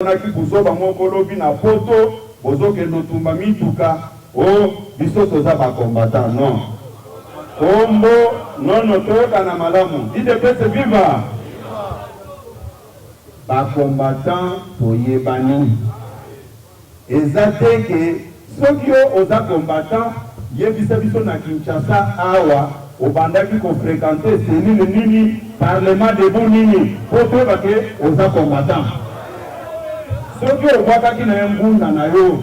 Monaki buzoba moko lobi na poto bozo kende otumba mituka oh biso toza ba combattant non kombo nono toyokana malamu udps viva ba combattant toyebani Eza te que soki yo oza combattant yebisa biso na Kinshasa awa obandaki ko frequenter cellule nini, parlement debout nini po toyeba que oza combattant. Soki obwakaki nayo ngunda na yo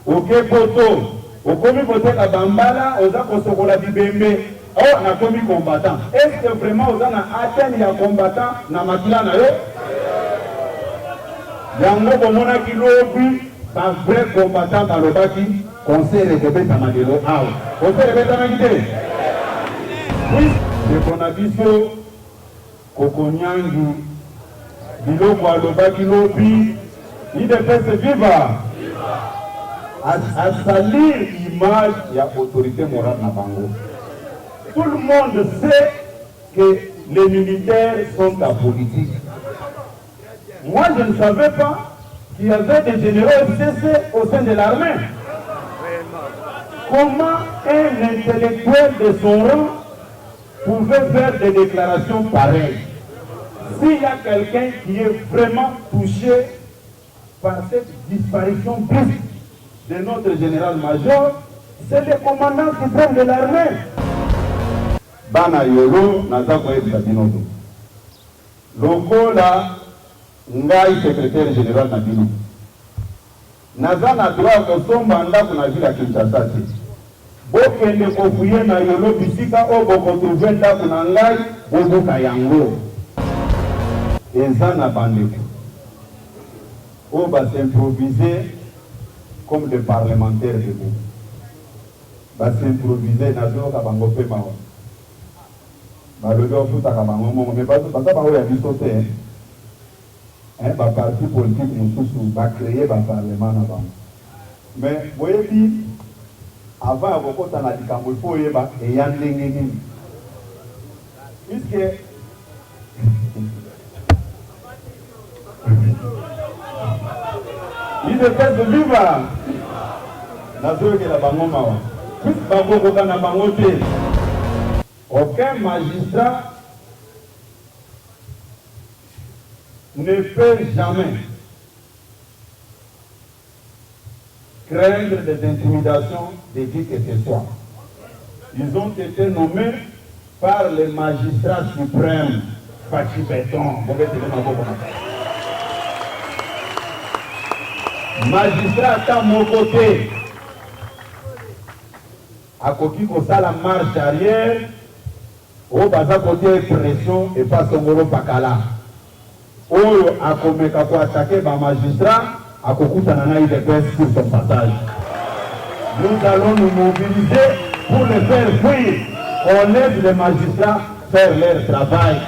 oke poto okomi koteka ba mbala oza kosokola bibembe oh nakomi combattant est ce que vraiment oza na ADN ya combattant na makila na yo? Yango bomonaki lobi ba vrai combattant balobaki concert ekobetama lelo awa concert ebetamaki te? Puis ndeko na biso Kokonyangi biloko alobaki lobi udps viva a salir image ya autorite morale na bango tout le monde sait que les militaires sont apolitiques moi je ne savais pas qu'il y avait des généraux FCC au sein de l'armée comment un intellectuel de son rang pouvait faire des déclarations pareilles S'il y a quelqu'un qui est vraiment touché par cette disparition brusque de notre général-major, c'est le commandant suprême de l'armée. Bana Yolo, naza koyebisa bino to. Lokola ngai secrétaire général na bino, Naza na droit ya kosomba ndaku na ville ya Kinshasa te? Bokende ko fouiller na Yolo bisika oyo boko trouver ndaku na ngai bobuka yango. Eza na bandeko oyo ba s'improviser comme des parlementaires debout. Ba s'improviser nazoyoka bango pe mawa. Balobi bafutaka bango mbongo mais baza ba oyo ya biso te. Hein ba parti politique mususu ba cree ba parlement na bango mais boyebi avant ya kokota na likambo il faut oyeba eya ndenge nini puisque udps viva nazoyokela bango mawa puisque bakokoka na bango te aucun magistrat ne peut jamais craindre des intimidations de qui que ce soit. Ils ont été nommés par le magistrat suprême Fatshi Beton. Magistrat ata moko te akoki kosala marche arrière Oyo baza kotia ye pression epa songolo pakala. Oyo akomeka ko attaquer ba magistrats akokutana na udps sur son passage. Nous allons nous mobiliser pour les faire fuir. On laisse les magistrats faire leur travail.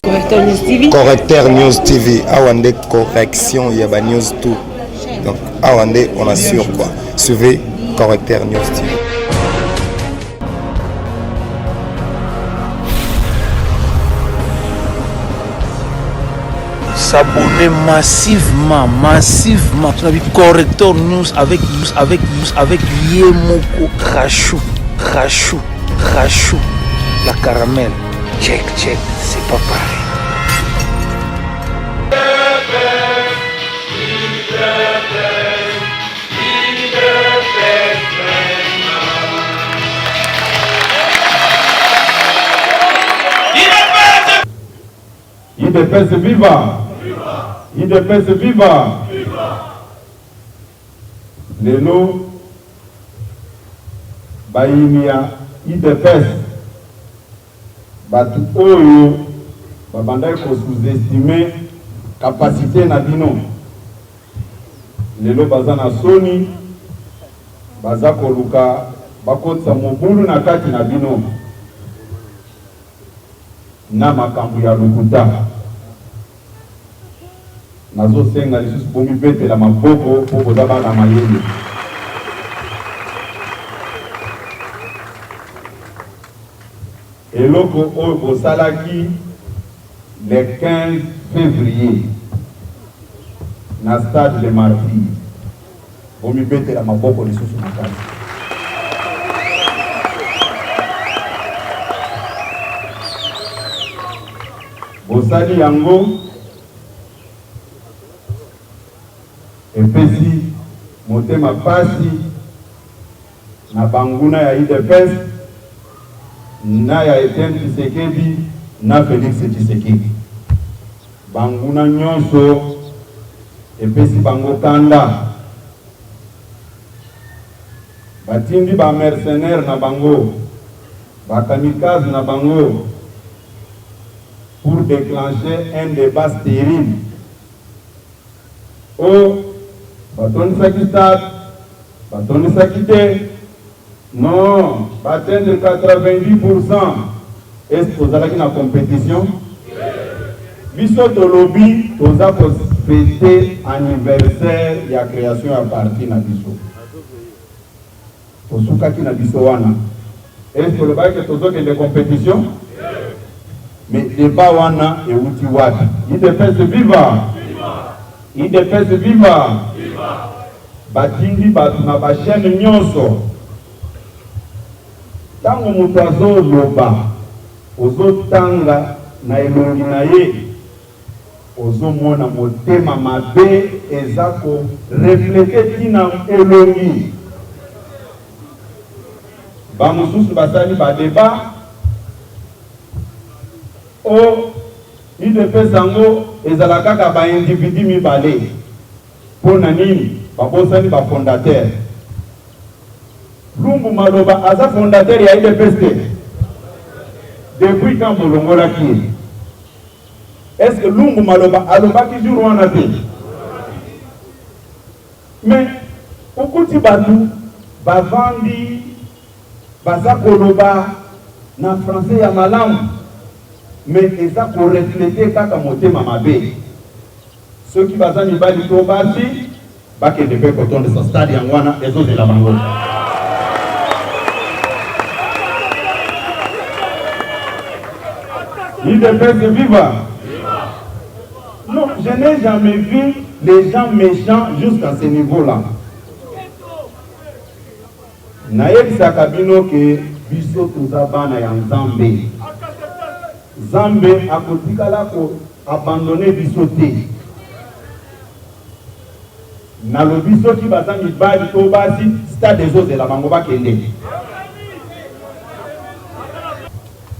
Correcteur News TV. Correcteur News TV. Awa nde correction ya ba news tout. Donc awa nde on assure quoi. Suivez Correcteur News TV. S'abonner massivement, massivement. Tu as vu Corrector News avec avec avec Yemoko Rachou, Rachou, Rachou, la caramel. Check, check, c'est pas pareil. Udps viva! Udps viva! Lelo bayini ya udps batu oyo babandaki ko sous-estimer capacite na bino Lelo baza na soni, baza koluka bakotisa mobulu na kati na bino na makambo ya lokuta. Nazo senga lisusu bomibetela maboko po boza bana mayele. Eloko oyo bosalaki le 15 fevrier. na stade de martyrs. Bomibetela maboko lisusu makasi. Bosali yango epesi motema pasi na banguna ya udps na ya Etienne Tshisekedi na Felix Tshisekedi. Banguna nyonso epesi bango kanda. Batindi ba mercenaires na bango, ba kamikazes na bango pour declencher un debat sterile. Oh, batondisaki stade, batondisaki te. Non, ba atteindre 90%. Est-ce tozalaki na competition? Biso tolobi toza ko fete anniversaire ya creation ya parti na biso. Tosukaki na biso wana. Est-ce tolobaki ke tozokende competition? Mais debat wana ewuti wapi? Udps viva! Udps viva! Batindi batu na ba chaines nionso. Tango mutu azo loba ozo tanga na elongi na ye ozo mona motema mabe eza ko refleter ti na elongi. Ba mususu basali ba debat oh udps yango ezala kaka ba individus mibale. Po na nini babosani ba fondateurs? Lumbu Maloba aza fondateur ya udps te? Depuis quand bolongolaki ye? Est ce que Lumbu Maloba alobaki jour wana te? Mais okuti batu bavandi baza koloba na français ya malamu mais eza ko refleter kaka motema mabe. Soki baza mibali to basi bakende pe kotondisa stade yango wana ezozela bango. Udps viva! Non, je n'ai jamais vu les gens méchants jusqu'à ce niveau-là. Nayebisaka bino ke biso toza bana ya Nzambe. Nzambe akotikala ko abandonner biso te. Nalobi soki baza mibali to basi stade ezozela bango bakende.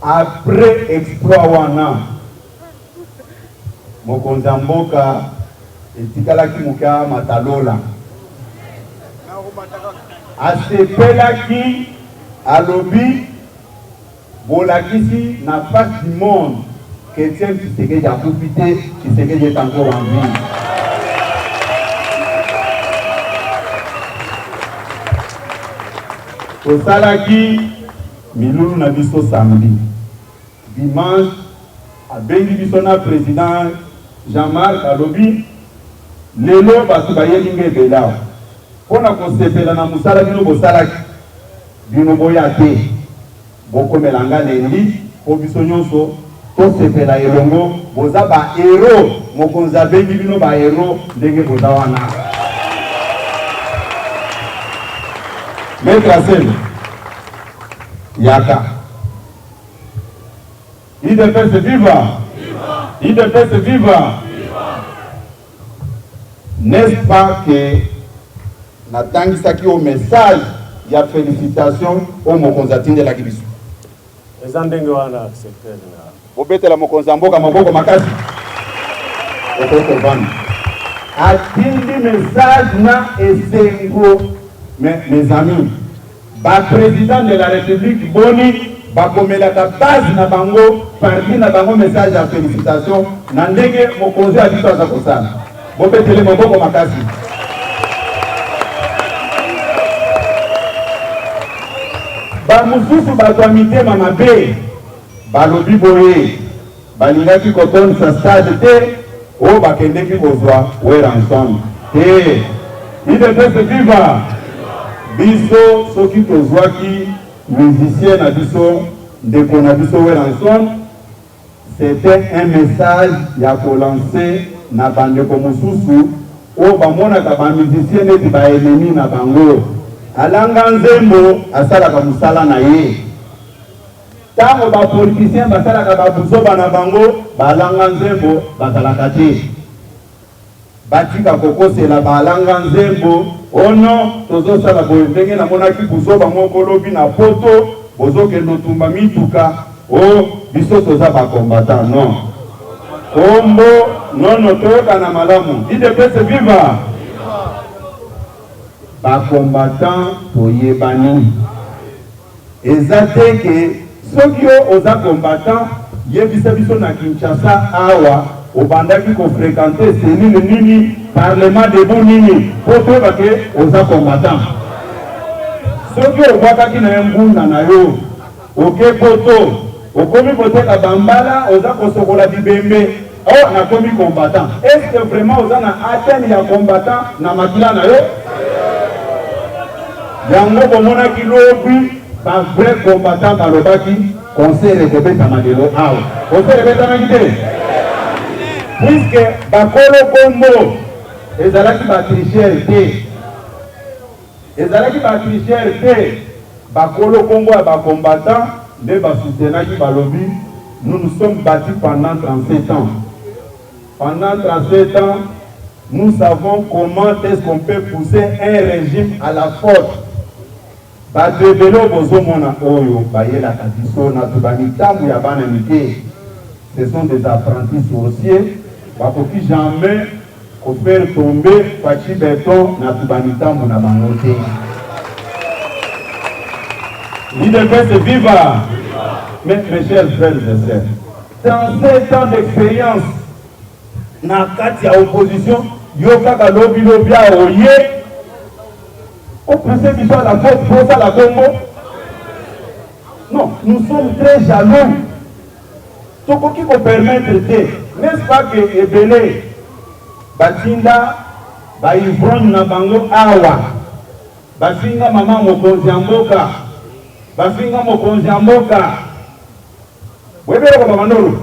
Après exploit wana mokonzi ya mboka etikalaki moke amata lola. Asepelaki alobi Bolakisi na face du monde que Etienne Tshisekedi akufi te, Tshisekedi est encore en vie. Tosalaki milulu na biso samedi, dimanche abengi biso na president Jean-Marc alobi lelo bato bayeli nga ebele awa mpo na kosepela na mosala bino bosalaki, bino boya te. Bokomela nga lundi po biso nionso tosepela elongo boza ba heros mokonzi abengi bino ba heros ndenge boza wana. Maitre Aselo yaka udps viva udps viva N'est-ce pas que natangisaki yo message ya felicitation oyo mokonzi atindelaki biso? Eza ndenge wana secretaire general. Bobetela mokonzi ya mboka maboko makasi. Okoki kovanda. Atindi message na esengo. Mais mes amis, Ba president de la republique boni bakomelaka base na bango parti na bango message ya felicitation na ndenge mokonzi ya biso aza kosala. Bobetele maboko makasi. Ba mosusu bato ya mitema mabe balobi boye balingaki kotondisa stade te oyo bakendeki kozwa Werrason te. Udps viva! Biso soki tozwaki musicien na biso ndeko na biso Werrason c'etait un message ya ko lancer na bandeko mosusu. Oyo bamonaka ba musiciens neti ba ennemis na bango. Alanga nzembo asalaka musala na ye. Tango ba politiciens basalaka ba buzoba na bango, ba alanga nzembo bazalaka te. Batika kokosela ba alanga nzembo, oh non tozosala boye ndenge namonaki buzoba moko lobi na poto, bozokende otumba mituka, oh biso toza ba combattants non. Kombo nono toyokana malamu udps viva ba combattants toyebani eza te ke soki yo oza combattant yebisa biso na Kinshasa awa obandaki ko frequenter cellule nini parlement debout nini po toyeba ke oza combattant soki obwakaki na ye ngunda na yo Oke poto okomi koteka ba mbala oza kosokola bibembe oh nakomi combattant est ce que vraiment oza na ADN ya combattant na makila na yo? Yango bomonaki lobi ba vrai combattant balobaki concert ekobetama lelo awa concert ebetamaki te puisque bakolo kombo ezalaki ba tricheur te. Ezalaki ba tricheurs te, bakolo kombo ya ba combattants nde ba soutenaki balobi nous nous sommes battus pendant 37 ans, pendant 37 ans nous savons comment est-ce qu'on peut pousser un regime à la faute. Batu ebele oyo bozomona oyo bayelaka biso na ba mitambu ya bana mike ce sont des apprentis sorciers, bakoki jamais Ko faire tomber Fatshi Beton na tuba mitambu na bango te. Udps viva! Mais mes chers frères et sœurs, 37 ans d'experience na kati ya opposition, yo kaka lobi lobi awa oye o pousser biso à la faute po osala bongo? Non, nous sommes très jaloux. Tokoki ko permettre te, n'est-ce pas que ebele batinda ba ivrognes na bango awa bafinga mama mokonzi ya mboka, bafinga mokonzi ya mboka. Boyebi eloko babanda oloba?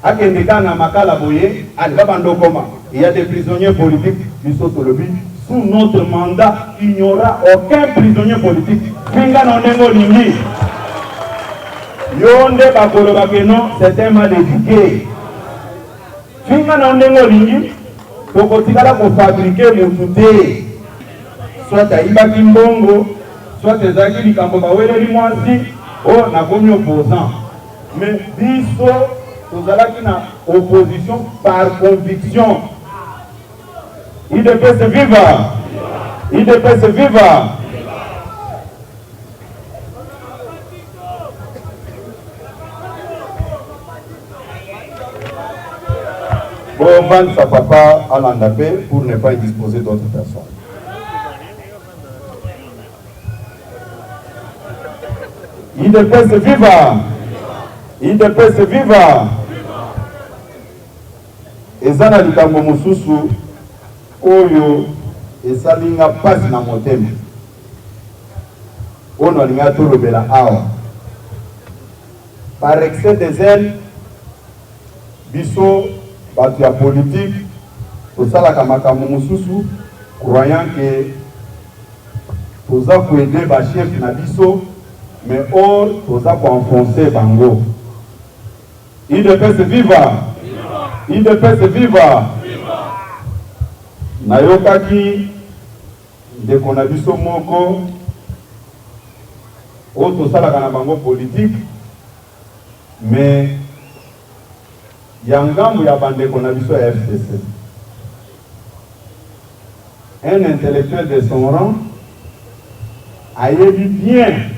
Akende kaka na makala boye, allez babanda okoma il y a des prisonniers politiques, biso tolobi sous notre mandat il n'y aura aucun prisonnier politique, finga na ndenge olingi. Yo nde bakoloba que non c'est un mal eduque. Finga na yo ndenge olingi, tokotikala ko fabriquer mutu te. Soit ayibaki mbongo, soit ezalaki likambo baweleli mwasi, oh nakomi opposant. Mais biso tozalaki na opposition par conviction. Udps viva! Udps viva! Bovandisa papa alanda pe pour ne pas indisposer d'autres personnes. Udps viva! Udps viva! Eza na likambo mosusu oyo esali nga pasi na motema. Oyo nalingaki tolobela awa, par excès de zèle, biso batu ya politique tosalaka makambo mosusu croyant que toza ko aider ba chefs na biso mais or toza ko enfoncer bango. Udps viva! Udps viva! Nayokaki Ndeko na biso moko oyo tosalaka na bango politique mais ya ngambo ya ba ndeko na biso ya FCC. Un intellectuel de son rang ayebi bien,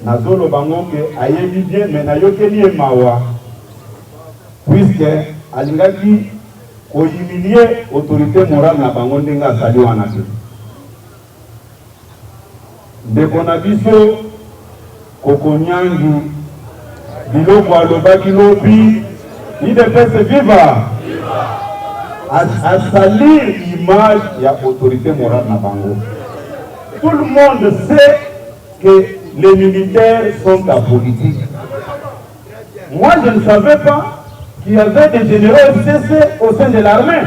nazoloba ngo que ayebi bien mais nayokeli ye mawa puisque alingaki Ko humilier autorite morale na bango ndenge azali wana te. Ndeko na biso Kokonyangi biloko alobaki lobi udps viva a salir image ya autorite morale na bango. Tout le monde sait que les militaires sont apolitiques. Moi je ne savais pas qu'il y avait des généraux FCC au sein de l'armée.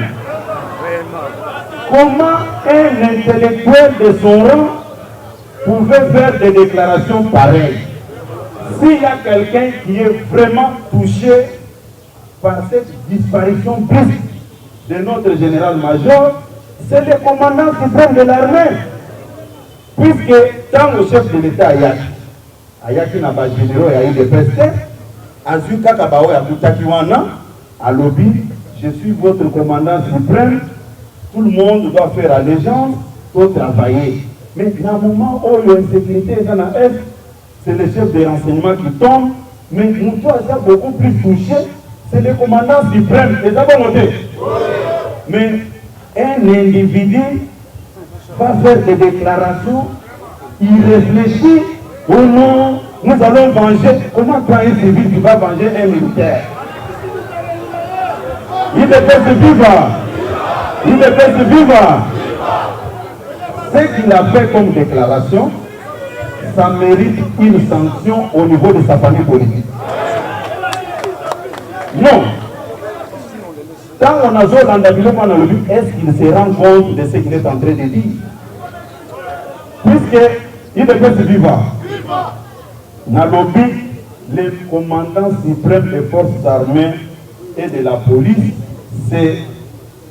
Comment un intellectuel de son rang pouvait faire des déclarations pareilles? S'il y a quelqu'un qui est vraiment touché par cette disparition brusque de notre général-major, c'est le commandant suprême de l'armée. Puisque tant le chef de l'État ayaki, ayaki na ba généraux ya UDPS te, azwi kaka baoyo akutaki wana, alobi je suis votre commandant suprême, tout le monde doit faire allégeance pour travailler. Mais na moment oyo insécurité eza na Est, c'est le chef de renseignement qui tombe, mais moto aza beaucoup plus touché, c'est le commandant suprême. Eza bongo te? Mais un individu va faire des déclarations irréfléchies ou non, nous allons venger. Comment toi, un civil, tu vas venger un militaire? UDPS viva! UDPS viva! Ce qu'il a fait comme déclaration, ça mérite une sanction au niveau de sa famille politique. Non. Tant on a zolanda biloko wana alobi, est-ce qu'il se rend compte de ce qu'il est en train de dire? Puisque UDPS viva, nalobi le commandant suprême des forces armées et de la police, c'est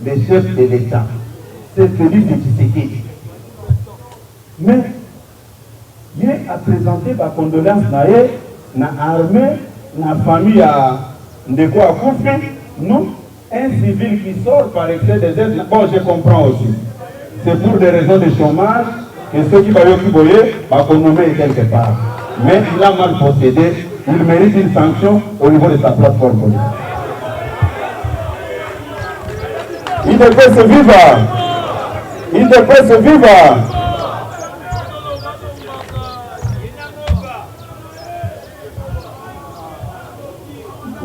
le chef de l'État, c'est Félix Tshisekedi. Mais ye a présenté ba condoléances na ye na armée, na famille ya ndeko akufi. Non, un civil qui sort par excès des aides, bon, je comprends aussi, c'est pour des raisons de chômage que ceux qui bayoki boye bakonommer quelque part, mais il a mal procédé, il mérite une sanction au niveau de sa plateforme politique. UDPS viva! UDPS viva!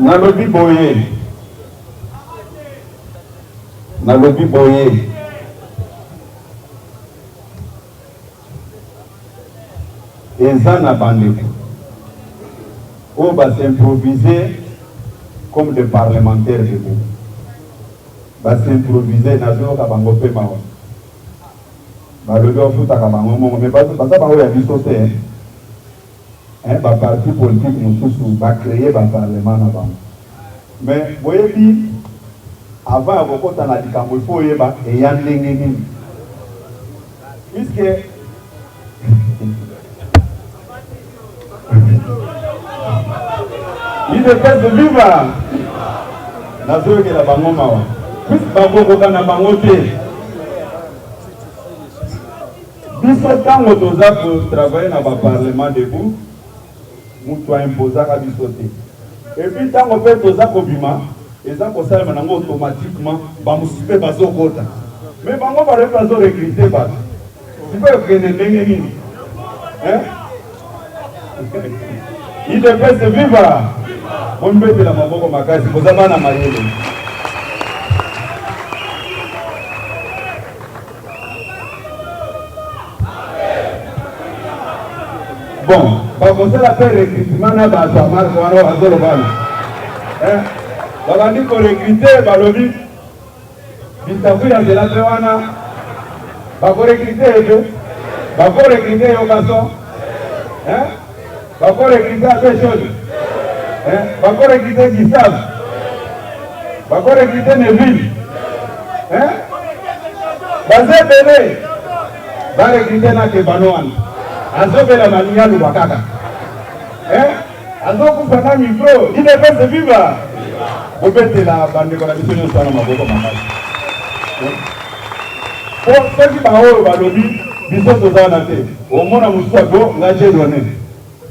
Nalobi boye, nalobi boye, eza na bandeko oyo bas'improvise comme des parlementaires debout, bas'improvise, nazoyoka bango mpe mawa, balobi bafutaka bango mongo, mais baza bango ya biso te. Ba parti politique mosusu ba créer ba parlement na bango, mais boyebi, avant ya kokota na likambo, il faut oyeba eya ndenge nini, puisque UDPS viva, nazoyokela bango mawa, puisque bakokoka na bango te. Biso ntango toza kotravaille na baparlement debout, moto aimposaka biso te. Et puis ntango mpe toza kobima, eza kosalema nango automatiquement, bamosusu mpe bazokota, mais bango balobi bazorecrute bato, sikoyo ekende ndenge nini? UDPS viva! Bombetela maboko makasi, boza bana mayele. Bon, bakosala mpe recrutement na bato ya marke wana bazolobana, babandi korecrute, balobi bitakwira nzela mpe wana bakorecrute ye mpe bakorecrute yokaso, bakorecrute abe chose, bakorecrute Gustave, bakorecrute Neville, baza ebele, barecrute na kebano wana azobela malingi aloba kaka, azokufa na micro. UDPS viva! Bobetela bandeko na biso nyonso wana maboko makasi, po soki baoyo balobi biso toza wana te, omona mosusu ago nga Dieudonné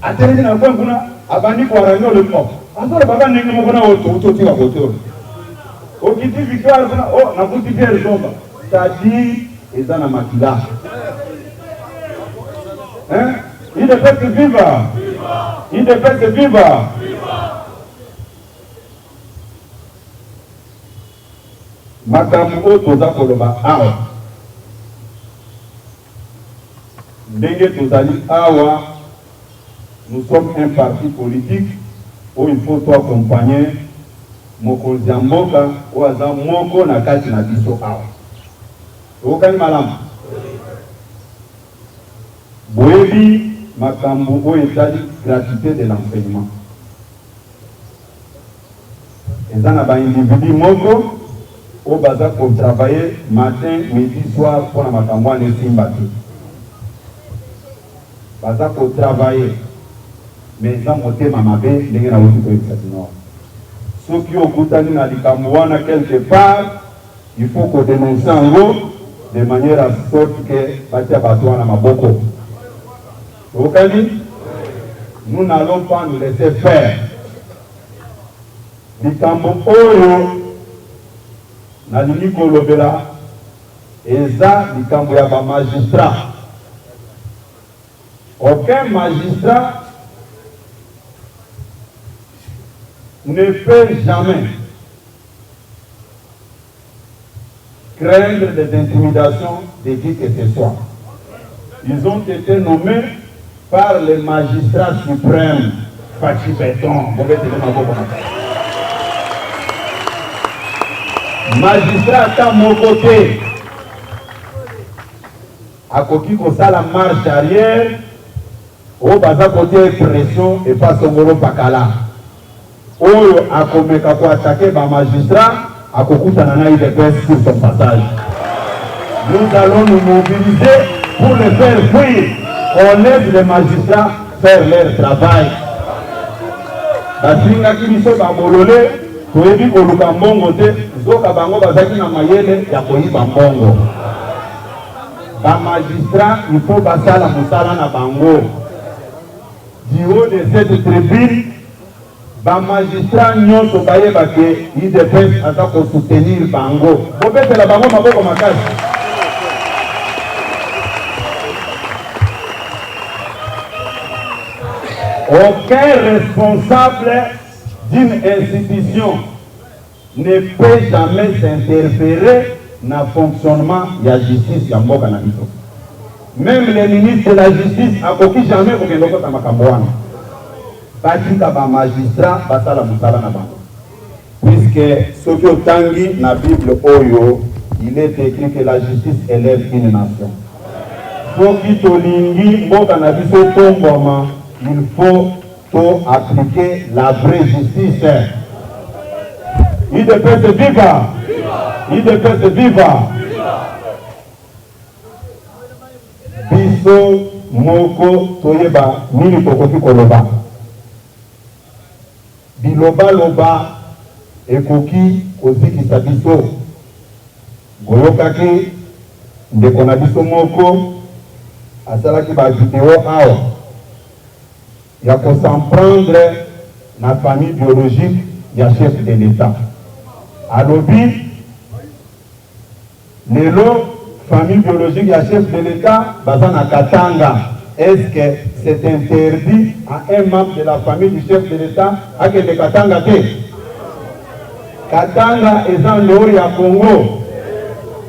atelemi na coin kuna, abandi koarrange, olobi o azolobaka ndenge moko na oyo totika kote oyo okiti victoire kuna o nakuti Pierre Zomba, c'est-à-dire eza na makila. UDPS viva! UDPS viva! Makambo oyo toza koloba awa, ndenge tozali awa, nous sommes un parti politique oyo il faut toaccompagner mokonzi ya mboka oyo aza moko na kati na biso awa. Toyokani malamu? Boyebi makambo oyo etali gratuite de l'enseignement. Eza na ba individus moko oyo baza ko travailler matin, midi, soir pona makambo wana esimba te. Baza ko travailler mais eza motema mabe ndenge nawuti koyebisa bino awa. Soki okutani na likambo wana quelque part, il faut ko denoncer yango de manière à sorte que batia bato wana maboko. Toyokani? Nous n'allons pas nous laisser faire. Likambo oyo nalingi kolobela eza likambo ya ba magistrats. Aucun magistrat ne peut jamais craindre des intimidations de qui que ce soit. Ils ont été nommés par le magistrat suprême, Fatshi Beton. Magistrat ata moko te akoki kosala marche arrière oyo baza kotia ye pression epa songolo pakala. Oyo akomeka ko attaquer ba magistrats akokutana na udps sur son passage. Nous allons nous mobiliser pour les faire fuir. On laisse les magistrats faire leur travail. Bafingaki biso ba bolole, toyebi koluka mbongo te, nzoka bango bazalaki na mayele ya koyiba mbongo. Ba magistrats il faut basala mosala na bango. Du haut de cette tribune, ba magistrats nionso bayeba que udps aza ko soutenir bango. Bobetela bango maboko makasi. Aucun responsable d'une institution ne peut jamais s'interferer na fonctionnement ya justice ya mboka na biso. Meme le ministre de la justice akoki jamais kokende kokota makambo wana. Batika ba magistrats basala mosala na bango. Puisque soki otangi na bible oyo il est ecrit que la justice elève une nation. Soki tolingi mboka na biso etombwama il faut To appliquer la vraie justice. Udps viva! Udps viva! Biso moko toyeba nini tokoki koloba. Bilobaloba ekoki kozikisa biso. Boyokaki ndeko na biso moko asalaki ba video awa. Ya ko s'en prendre na famille biologique ya chef de l'etat. Alobi lelo famille biologique ya chef de l'etat baza na Katanga, est ce que c'est interdit à un membre de la famille du chef de l'etat akende Katanga te? Katanga eza en dehors ya Congo?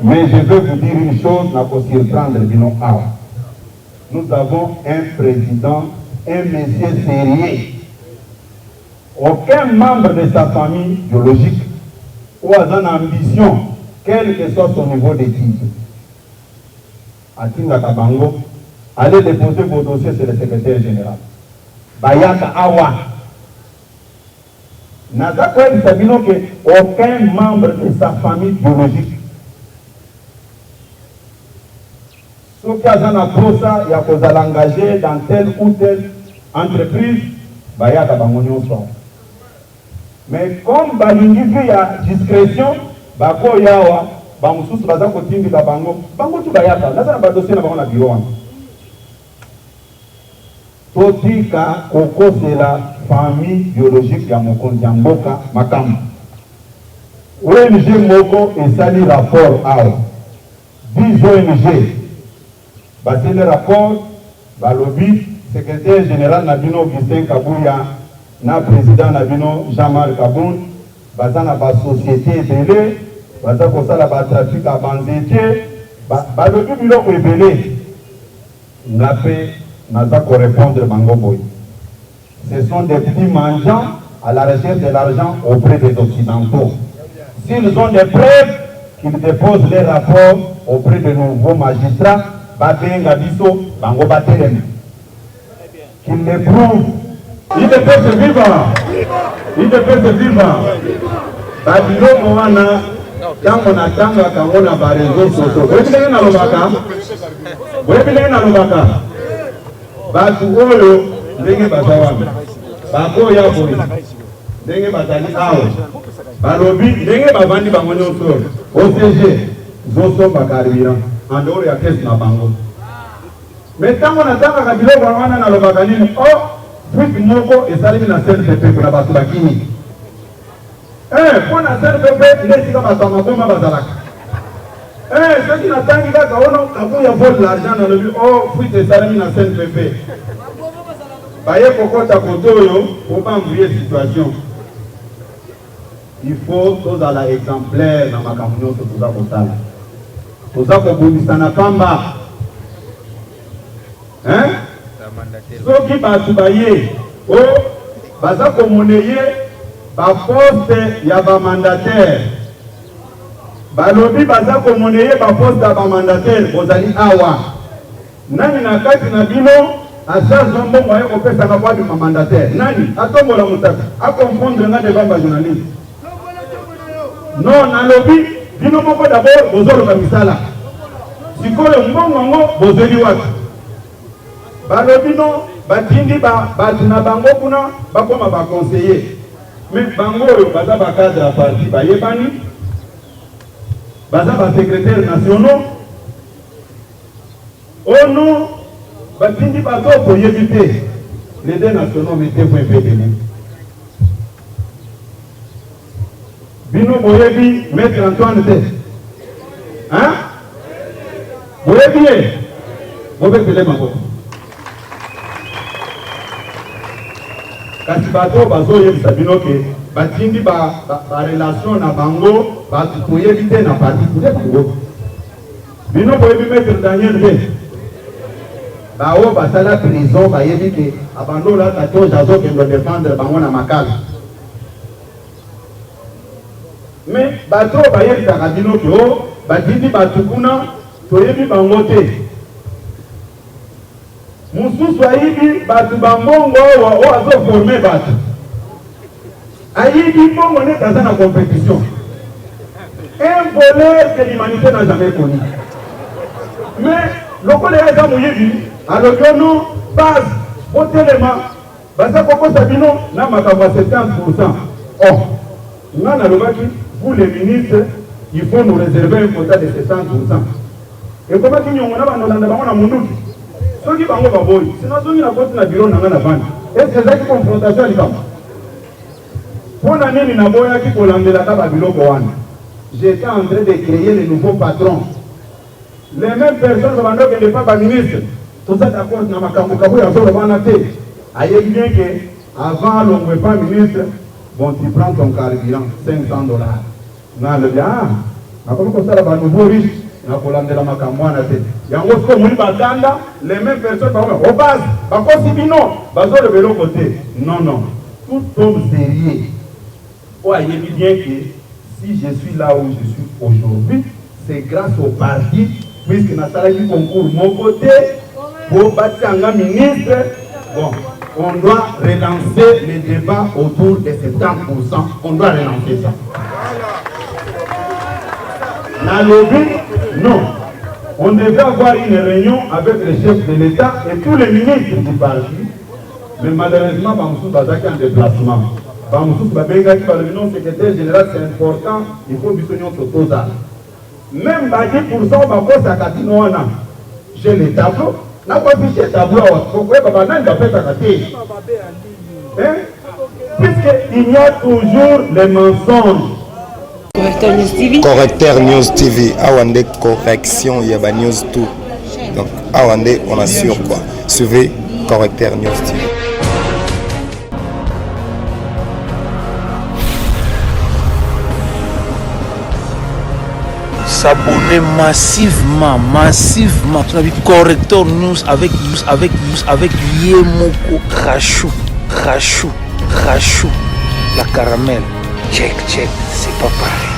Mais je veux vous dire une chose, nako surprendre bino awa. Nous avons un president, un monsieur serieux. Aucun membre de sa famille biologique oyo aza na ambition quel que soit son niveau d'etude atindaka bango allez deposer vos dossiers chez le secretaire general. Bayaka awa. Naza koyebisa bino que aucun membre de sa famille biologique Soki aza na posa ya kozala engage dans telle ou telle entreprise, bayaka bango nionso awa. Mais comme balingi vie ya discretion, bakoya awa, ba mosusu baza kotindika bango, bango tout bayaka. Naza na ba dossiers na bango na bureau wana. Totika kokosela famille biologique ya mokonzi ya mboka makambo. ONG moko esali rapport awa. 10 ong basili rapport balobi secretaire general na bino Augustin Kabuya na president na bino Jean Marc Kabund baza na ba societe ebele baza kosala ba trafic ya ba nzete balobi biloko ebele nga pe naza ko repondre bango boye ce sont des petits mendiants à la recherche de l'argent auprès des occidentaux s'ils ont des preuves. Qu'ils deposent leur rapport auprès de nouveaux magistrats, babenga biso bango batelema. Qu'ils le prouvent. Udps viva! Udps viva! Ba biloko wana tango natangaka yango na ba reseaux sociaux, boyebi ndenge nalobaka? Boyebi ndenge nalobaka? Batu oyo ndenge baza wana bakoya boye ndenge bazali awa balobi ndenge bavandi bango nyonso oyo OCG zosomba carburant en dehors ya caisse na bango. Mais tango natangaka biloko wana nalobaka nini? Oh, fuite moko esalemi na CNPP pona bato bakimi. Eh, mpo na CNPP nde esika bato ya maboma bazalaka. Eh, soki natangi kaka ono Kabuya vole l'argent nalobi oh fuite esalemi na CNPP. Baye kokota kote oyo po ba embrouiller situation. Il faut tozala exemplaire na makambo nyonso toza kosala. Toza kobundisana pamba. Hein? Soki batu baye oh baza ko monnayer ba poste ya ba mandataires. Balobi baza ko monnayer ba poste ya ba mandataires bozali awa. Nani na kati na bino asi azwa mbongo aye kopesa nga po abima mandataire? Nani? Atombola mosapi a confondre nga devant ba journalistes. Non, nalobi bino moko d'abord bozoluka misala. Sikoyo mbongo yango bozweli wapi? Balobi non, batindi ba batu na bango kuna bakoma ba conseillers. Mais bango oyo baza ba cadres ya parti bayebani, baza ba secretaires nationaux. Oh non, batindi bato oyo toyebi te. Les deux nationaux, mettez-vous un peu debout. Bino boyebi Maître Antoine te? Hein? Boyebi ye? Bobetele maboko. Kasi bato oyo bazoyebisa bino ke batindi ba, ba, ba relation na bango bato toyebi te na parti kule bango. Bino boyebi Maitre Daniel te? Ba oyo basala prison bayebi ke abanda olata toge azokende defendre bango na makala. Mais bato oyo bayebisaka bino ke o batindi bato kuna toyebi bango te. Mususu ayibi batu ba mbongo awa oyo azo former batu. Ayibi mbongo neti aza na competition. Un voleur que l'humanité n'a jamais connu. Mais lokola ye aza moyibi, alobi oh non, base botelema baza kokosa bino na makambo ya 70%. Oh, nga nalobaki vous les ministres, il faut nous réserver un quota de 70%. Ekomaki niongo na banda olanda bango na munduki soki bango baboyi si nazongi na koti na bureau na nga na vandi est ce que ezalaki confrontation ya likambo? Pona nini naboyaki kolandelaka ba biloko wana? J'etais en train de creer le nouveau patron les memes personnes babanda okende epa ba ministres toza d'accord na makambo Kabuya azoloba wana te ayebi bien que avant alongwa epa ministre bon tu prends ton carburant 500 dollars Nga alobi ah nakomi kosala ba nouveau riche nakolandela makambo wana te yango soki omoni bakanda les mêmes personnes bango au base bakosi bino bazoloba eloko te non non tout homme sérieux oyo ayebi bien que si je suis là où je suis aujourd'hui c'est grâce au parti puisque nasalaki concours moko te po batia nga ministre bon on doit relancer le débat autour de 70%. On doit relancer ça. Nalobi, non. On devait avoir une réunion avec le chef de l'État et tous les ministres du parti. Mais malheureusement, bamosusu bazalaki en déplacement. Bamosusu babengaki balobi non, secrétaire général, c'est important, il faut biso nyonso tozala. Meme ba 10% bakosaka bino wana j'ai le tableau nako affiche tableau awa bokoyeba ba nani bapesaka te hein puisque il y a toujours les mensonges. Correcteur News TV. Correcteur News TV awa nde correction ya ba news tout donc awa nde on assure quoi suivez Correcteur News TV. S'abonner massivement, massivement. Tu as Corrector News avec avec avec Yemoko Rachou, Rachou, Rachou, la caramel. Check, check, c'est pas pareil.